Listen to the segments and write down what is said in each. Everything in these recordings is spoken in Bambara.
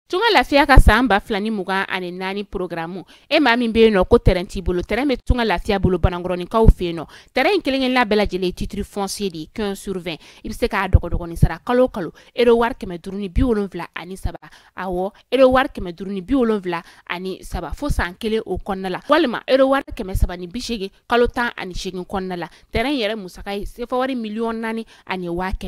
Tunga Lafiya ka san 2024 programme e maa min bɛ yen nɔ ko terrain t'i bolo, terrain bɛ Tunga Lafiya bolo Banankɔrɔninkaw fɛ yen nɔ. Terrain in kelen-kelenna bɛɛ lajɛlen ye titre foncier de ye 15 sur 20. I bɛ se k'a dɔgɔdɔgɔnin sara kalo o kalo euro wari 573, awɔ euro wari 573 fo san kelen o kɔnɔna la, walima euro wari 380 kalo 18 kɔnɔna la. Terrain yɛrɛ musaka ye sefa wari 4,1 million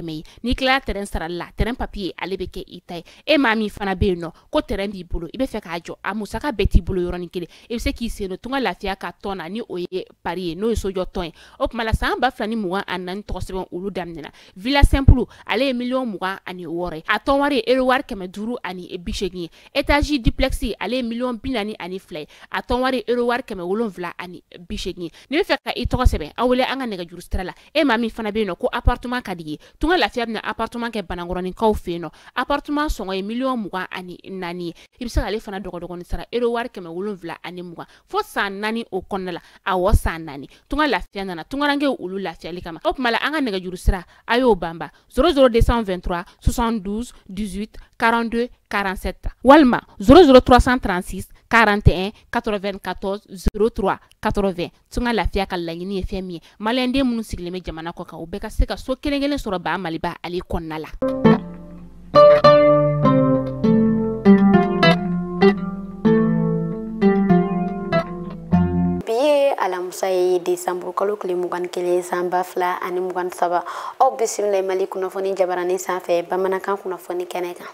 ye. N'i tilala terrain sarali la, terrain papier ale bɛ kɛ i ta ye. E maa min fana bɛ yen nɔ ko terrain b'i bolo, i bɛ fɛ k'a jɔ, a musaka bɛɛ t'i bolo yɔrɔnin kelen, i bɛ se k'i sen don Tunga Lafiya ka tɔn na, ni o ye pari ye, n'o ye sojɔ tɔn ye. O tuma la san 2024 tɔgɔ sɛbɛn olu daminɛna. Villa simple ale ye 26 million ye, a tɔn wari ye euro wari 580 ye. Étage duplex ale ye 42 million ye, a tɔn wari ye euro wari 780 ye. N'i bɛ fɛ ka i tɔgɔ sɛbɛn, aw wele an ka nɛgɛjuru sira la. E maa min fana bɛ yen nɔ ko appartement ka di ye, Tunga Lafiya bɛna appartement kɛ Banankɔrɔninkaw fɛ yen nɔ. Appartement sɔngɔ ye 24 million ye. I bɛ se k'ale fana dɔgɔdɔgɔnin sara euro wari 720 fo san 4 o kɔnɔna la, awɔ san 4. Tunga Lafiya nana tungarankew olu lafiyali kama. O tuma la an ka nɛgɛjuru sira a y'o banba 00223 72 18 42 47 walima 00336 41 94 03 80. Tunga Lafiya ka laɲini ye fɛn min ye, maliyɛnden minnu sigilen bɛ jamana kɔ kan, u bɛɛ ka se ka so kelen kelen sɔrɔ ba Maliba ale kɔnɔna la. Bi ye alamisa ye, desanburu kalo tile 21 san 2023. Aw bisimila Mali kunnafoni jabaranin sanfɛ bamanankan kunnafoni kɛnɛ kan.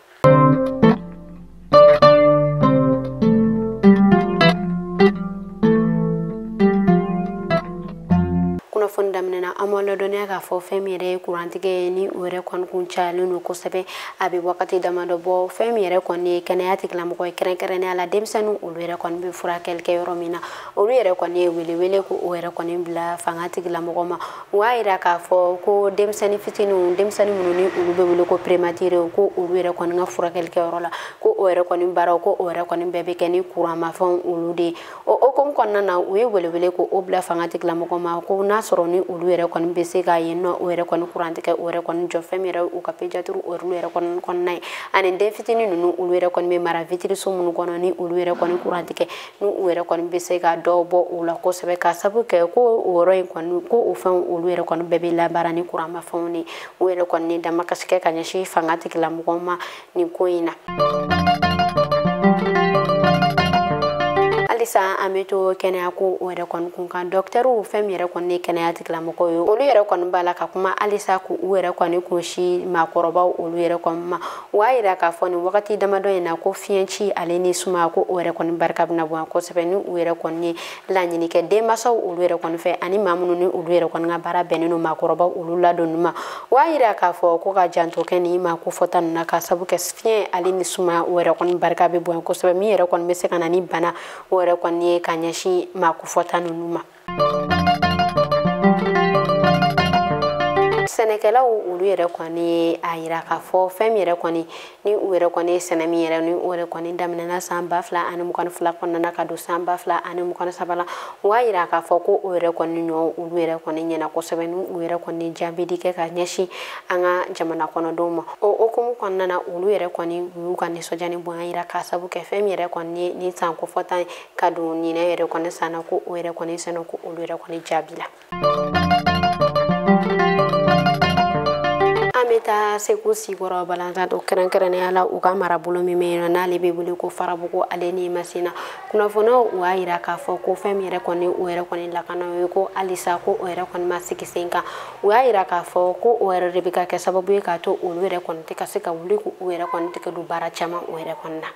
Kunnafoni daminɛna, an b'aw ladɔnniya k'a fɔ fɛn min yɛrɛ ye kurantigɛ ye, ni o yɛrɛ kɔni kun cayalen don kosɛbɛ, a bɛ wagati damadɔ bɔ. Fɛn min yɛrɛ kɔni ye kɛnɛya tigilamɔgɔ ye, kɛrɛnkɛrɛnnenya la denmisɛnninw, olu yɛrɛ kɔni bɛ furakɛli kɛ yɔrɔ min na, olu yɛrɛ kɔni ye welewele ko o yɛrɛ kɔni bila fanga tigilamɔgɔ ma. U y'a yira k'a fɔ ko denmisɛnnin fitininw, denmisɛnnin minnu ni olu bɛ wele ko prématuré, ko olu yɛrɛ kɔni ka furakɛli kɛ yɔrɔ la, ko o yɛrɛ kɔni baaraw, ko o yɛrɛ kɔni bɛɛ bɛ kɛ ni kuranmafɛnw olu de ye. O hukumu kɔnɔna na, u ye welewele ko o bila fanga tigilamɔgɔ ma, ko n'a sɔrɔ ni olu yɛrɛ kɔni bɛ se ka yen nɔ o yɛrɛ kɔni kurantigɛ o yɛrɛ kɔni jɔ, fɛn min yɛrɛ u ka pédiatrie olu yɛrɛ kɔni kɔnɔna ye, ani den fitinin ninnu olu yɛrɛ kɔni bɛ mara vitiriso minnu kɔnɔ, ni olu yɛrɛ kɔni kurantigɛ, ni u yɛrɛ kɔni bɛ se ka dɔ bɔ o la kosɛbɛ, ka sabu kɛ ko o yɔrɔ in kɔni, ko o fɛnw olu yɛrɛ kɔni bɛɛ bɛ labaara ni kuranmafɛnw de. U yɛrɛ kɔni damakasi kɛ ka ɲɛsin fanga tigilamɔgɔw ma nin ko in na. Halisa an bɛ to kɛnɛya ko o yɛrɛ kɔni kun kan. Dɔkitɛriw, fɛn min yɛrɛ kɔni ye kɛnɛya tigilamɔgɔw ye, olu yɛrɛ kɔni b'a la ka kuma halisa k'u yɛrɛ kɔni kunsi maakɔrɔbaw olu yɛrɛ kɔni ma. U y'a yira k'a fɔ nin wagati damadɔ in na ko fiɲɛci ale ni sumaya, ko o yɛrɛ kɔni barika bɛna bonya kosɛbɛ, ni u yɛrɛ kɔni ye laɲini kɛ denmansaw olu yɛrɛ kɔni fɛ, ani maa minnu ni olu yɛrɛ kɔni ka baara bɛnnen don maakɔrɔbaw olu ladonni ma. U y'a yira k'a fɔ ko ka janto kɛ nin maa kofɔta ninnu na, ka sabu kɛ fiɲɛ ale ni sumaya o yɛrɛ kɔni barika bɛ bonya kosɛbɛ, min yɛrɛ kɔni bɛ se ka na ni bana o yɛrɛ kɔni ye ka ɲɛsin maa kofɔta ninnu ma. Sɛnɛkɛlaw olu yɛrɛ kɔni ye a yira k'a fɔ fɛn min yɛrɛ kɔni ni u yɛrɛ kɔni ye sɛnɛ min yɛrɛ ni o yɛrɛ kɔni daminɛna san 2022 kɔnɔna na ka don san 2023 la, u y'a yira k'a fɔ ko o yɛrɛ kɔni ɲɔ olu yɛrɛ kɔni ɲɛna kosɛbɛ, ni u yɛrɛ kɔni jaabidi kɛ ka ɲɛsin an ka jamana kɔnɔdenw ma. O hukumu kɔnɔna na, olu yɛrɛ kɔni u y'u ka nisɔndiya ni bonya yira, k'a sabu kɛ fɛn min yɛrɛ kɔni ye ni san kofɔta ye ka don ɲinɛ yɛrɛ kɔni san na, ko o yɛrɛ kɔni sɛnɛ ko olu yɛrɛ kɔni jaabi la. An bɛ taa Segu Sikɔrɔ Balanzan don, kɛrɛnkɛrɛnnenya la u ka marabolo min bɛ yen nɔ n'ale bɛ wele ko Farabugu ale ni Masina. Kunnafoniyaw u y'a yira k'a fɔ ko fɛn min yɛrɛ kɔni o yɛrɛ kɔni lakana ye, ko halisa ko o yɛrɛ kɔni ma sigi sen kan. U y'a yira k'a fɔ ko o yɛrɛ de bɛ ka kɛ sababu ye k'a to olu yɛrɛ kɔni tɛ ka se ka wuli k'u yɛrɛ kɔni tɛgɛ don baara caman o yɛrɛ kɔni na.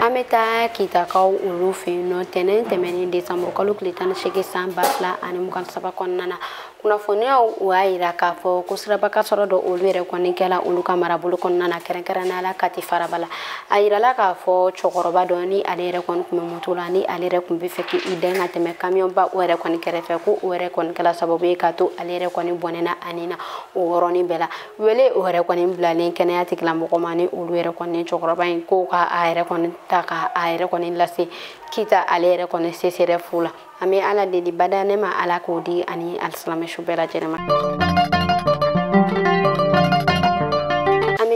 An bɛ taa Kitakaw olu fɛ yen nɔ, tɛnɛn tɛmɛnen desanburu kalo tile 18 san 2023 kɔnɔna na, kunnafoniyaw u y'a yira k'a fɔ ko siraba kasɔrɔ dɔ olu yɛrɛ kɔni kɛla olu ka marabolo kɔnɔna na, kɛrɛnkɛrɛnnenya la Kati Faraba la. A yirala k'a fɔ cɛkɔrɔba dɔ ni ale yɛrɛ kɔni tun bɛ moto la, ni ale yɛrɛ tun bɛ fɛ k'i dɛn ka tɛmɛ kamiyɔnba o yɛrɛ kɔni kɛrɛfɛ, ko o yɛrɛ kɔni kɛla sababu ye k'a to ale yɛrɛ kɔni bɔnɛna a ni na o yɔrɔnin bɛɛ la. Wele o yɛrɛ kɔni bilalen kɛnɛya tigilamɔgɔ ma, ni olu yɛrɛ kɔni cɛkɔrɔba in ko ka a yɛrɛ kɔni ta ka a yɛrɛ kɔni lase Kita ale yɛrɛ kɔni CSRF la. An bɛ Ala deli bada ne ma Ala k'o di ani alisilamɛ su bɛɛ lajɛlen ma. An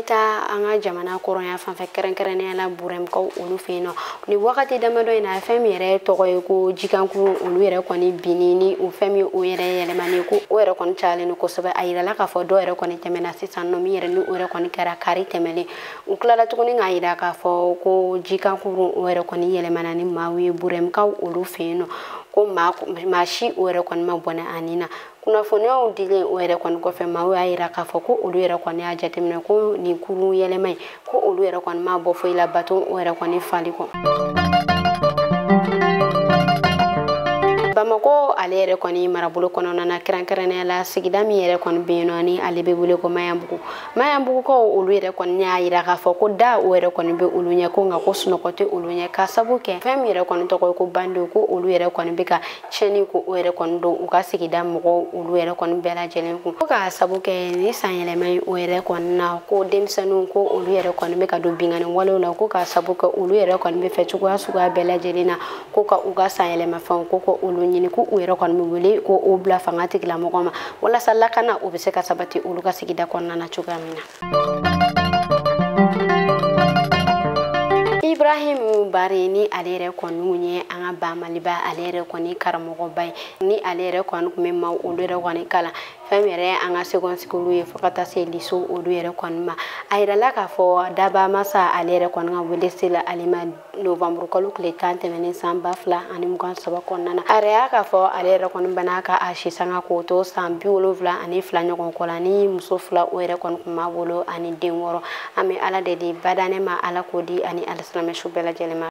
an ka jamana kɔrɔnya fanfɛ kɛrɛnkɛrɛnnenya la Burɛmkaw olu fɛ yen nɔ ni wagati damadɔ in na fɛn min yɛrɛ tɔgɔ ye ko jikankuru olu yɛrɛ kɔni binni ni o fɛn min o yɛrɛ yɛlɛmani ko o yɛrɛ kɔni cayalen don kosɛbɛ. A yirala k'a fɔ dɔw yɛrɛ kɔni tɛmɛna sisan nɔ min yɛrɛ ni o yɛrɛ kɔni kɛra kari tɛmɛlen. U tilala tuguni k'a yira k'a fɔ ko jikankuru o yɛrɛ kɔni yɛlɛmana ni maaw ye Burɛmkaw olu fɛ yen nɔ ko maa si o yɛrɛ kɔni ma bɔnɛ a nin na. Kunnafoniyaw dilen o yɛrɛ kɔni kɔfɛ maaw y'a yira k'a fɔ ko olu yɛrɛ kɔni y'a jateminɛ ko nin kurun yɛlɛma in ko olu yɛrɛ kɔni ma bɔ foyi la bato o yɛrɛ kɔni fali kɔ. Bamakɔ ale yɛrɛ kɔni marabolo kɔnɔna na kɛrɛnkɛrɛnnenya la sigida min yɛrɛ kɔni bɛ yen nɔ ni ale bɛ wele ko Mayanbugu. Mayanbugukaw olu yɛrɛ kɔni y'a yira k'a fɔ ko da o yɛrɛ kɔni bɛ olu ɲɛ ko nka ko sunɔgɔ tɛ olu ɲɛ k'a sabu kɛ fɛn min yɛrɛ kɔni tɔgɔ ye ko bandiw ko olu yɛrɛ kɔni bɛ ka tiɲɛni ko o yɛrɛ kɔni don u ka sigida mɔgɔw olu yɛrɛ kɔni bɛɛ lajɛlen kun. Ko k'a sabu kɛ ni san yɛlɛma in o yɛrɛ kɔni na ko denmisɛnninw ko olu yɛrɛ kɔni bɛ ka don binkanni walew la ko k'a sabu kɛ olu yɛrɛ kɔni bɛ fɛ cogoya suguya bɛɛ lajɛlen na ko ka u ka san yɛlɛmafɛnw ko olu ɲini ko u yɛrɛ kɔni bɛ wele ko o bila fanga tigilamɔgɔ ma walasa lakana o bɛ se ka sabati olu ka sigida kɔnɔna na cogoya min na. Ibrahim Bari ni ale yɛrɛ kɔni ye an ka ba Maliba ale yɛrɛ kɔni karamɔgɔba ye ni ale yɛrɛ kɔni tun bɛ maaw olu yɛrɛ kɔni kalan fɛn min yɛrɛ ye an ka seconde cycle ye fo ka taa se lycée olu yɛrɛ kɔni ma. A yirala k'a fɔ daba masa ale yɛrɛ kɔni ka wele sela ale ma novembre kalo tile 10 tɛmɛnen san 2023 kɔnɔna na. A yɛrɛ y'a k'a fɔ ale yɛrɛ kɔni banna ka a si sanga k'o to san 72 ɲɔgɔn kɔ la ni muso 2 o yɛrɛ kɔni tun b'a bolo ani den 6. An bɛ Ala deli badanɛ ma Ala k'o di ani alisilamɛ su bɛɛ lajɛlen ma.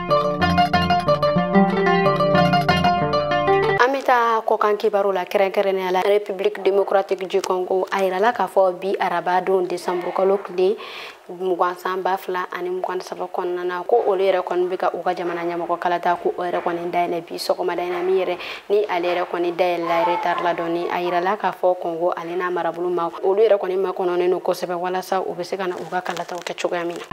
An bɛ taa kɔkan kibaru la kɛrɛnkɛrɛnnenya la République démocratique du Congo. A yirala k'a fɔ bi araba don décembre kalo tile 20 san 2023 kɔnɔna na ko olu yɛrɛ kɔni bɛ ka u ka jamana ɲɛmɔgɔ kalata ko o yɛrɛ kɔni dayɛlɛ bi sɔgɔmada in na min yɛrɛ ni ale yɛrɛ kɔni dayɛlɛla retard la dɔɔni. A yirala k'a fɔ Congo ale n'a marabolo ma olu yɛrɛ kɔni makɔnɔnen don kosɛbɛ walasa u bɛ se ka na u ka kalataw kɛ cogoya min na.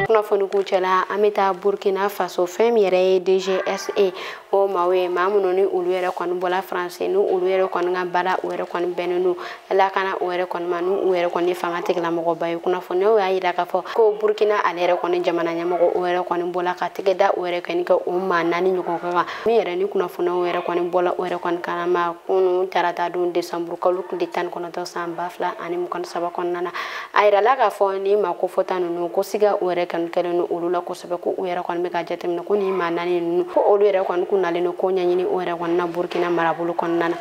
Kunnafoni kuncɛla an bɛ taa Burkina Faso fɛn min yɛrɛ ye DGSE o maaw ye maa minnu ni olu yɛrɛ kɔni bɔla France ni olu yɛrɛ kɔni ka baara o yɛrɛ kɔni bɛnnen don lakana o yɛrɛ kɔni ma ni u yɛrɛ kɔni fanga tigilamɔgɔba ye. Kunnafoniyaw y'a yira k'a fɔ ko Burkina ale yɛrɛ kɔni jamana ɲɛmɔgɔ o yɛrɛ kɔni bɔla ka tɛgɛ da o yɛrɛ kɔni kɛ o maa 4 ɲɔgɔn kan min yɛrɛ ni kunnafoniyaw yɛrɛ kɔni bɔla o yɛrɛ kɔni kalama kunun tarata don décembre kalo tile 19 san 2023 kɔnɔna na. A yirala k'a fɔ ni maa kofɔta ninnu ko siga o yɛrɛ kɔni kɛlen don olu la kosɛbɛ ko u yɛrɛ kɔni bɛ ka jateminɛ ko nin maa 4 ninnu ko olu yɛrɛ kɔni kun nalen don ko ɲɛɲini o yɛrɛ kɔni na Burkina marabolo kɔnɔna na.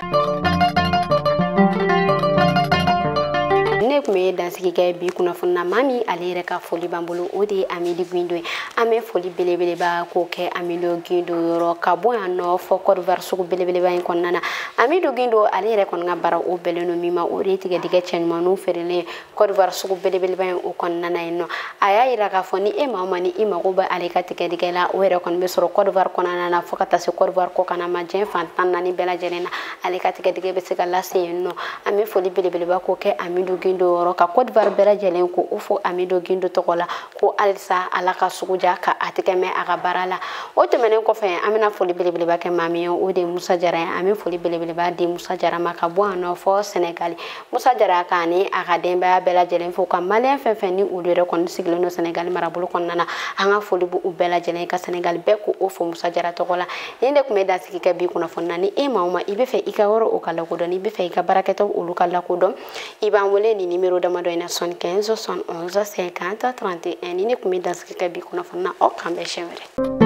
Ne tun bɛ dansigi kɛ bi kunnafoni na maa min ale yɛrɛ ka foli b'an bolo o de ye Amidi Guindo ye. An bɛ foli belebeleba k'o kɛ Amidu Guindo yɔrɔ ka bɔ yan nɔ fɔ Côte d'Ivoire sugu belebeleba in kɔnɔna na. Amidu Guindo ale yɛrɛ kɔni ka baara o bɛnnen don min ma o de ye tigɛdɛgɛ cɛɲumanninw feerelen Côte d'Ivoire sugu belebeleba in o kɔnɔna na yen nɔ. A y'a yira k'a fɔ ni e maa o maa ni i mago bɛ ale ka tigɛdɛgɛ la o yɛrɛ kɔni bɛ sɔrɔ Côte d'Ivoire kɔnɔna na fo ka taa se Côte d'Ivoire kɔkanna ma diɲɛ fan 14 bɛɛ lajɛlen na ale ka tigɛdɛgɛ bɛ se ka lase yen nɔ. An bɛ foli belebeleba k'o kɛ Amidu Guindo yɔrɔ ka Côte d'Ivoire bɛɛ lajɛlen ko o fo Amidu Guindo tɔgɔ la ko halisa Ala ka sugu ja ka a tɛgɛ mɛn a ka baara la. O tɛmɛnen kɔfɛ an bɛna foli belebeleba kɛ maa min ye o de ye Musa Jara ye. An bɛ foli belebeleba di Musa Jara ma ka bɔ yan nɔ fɔ Sɛnɛgali. Musa Jara k'a ni a ka denbaya bɛɛ lajɛlen fo ka maliyɛn fɛn fɛn ni olu yɛrɛ kɔni sigilen don Sɛnɛgali marabolo kɔnɔna na an ka foli b'u bɛɛ lajɛlen ka Sɛnɛgali bɛɛ ko o fo Musa Jara tɔgɔ la. Nin de tun bɛ dansigi kɛ bi kunnafoni na. Ni e maa o maa i bɛ fɛ i ka yɔrɔ o ka lakodɔn n'i bɛ fɛ i ka baarakɛtaw olu ka lakodɔn i b'an wele ni numéro damadɔ in na 75 71 50 31. Ni ne tun bɛ dansigi kɛ bi kunnafoni na aw k'an bɛn siɲɛ wɛrɛ.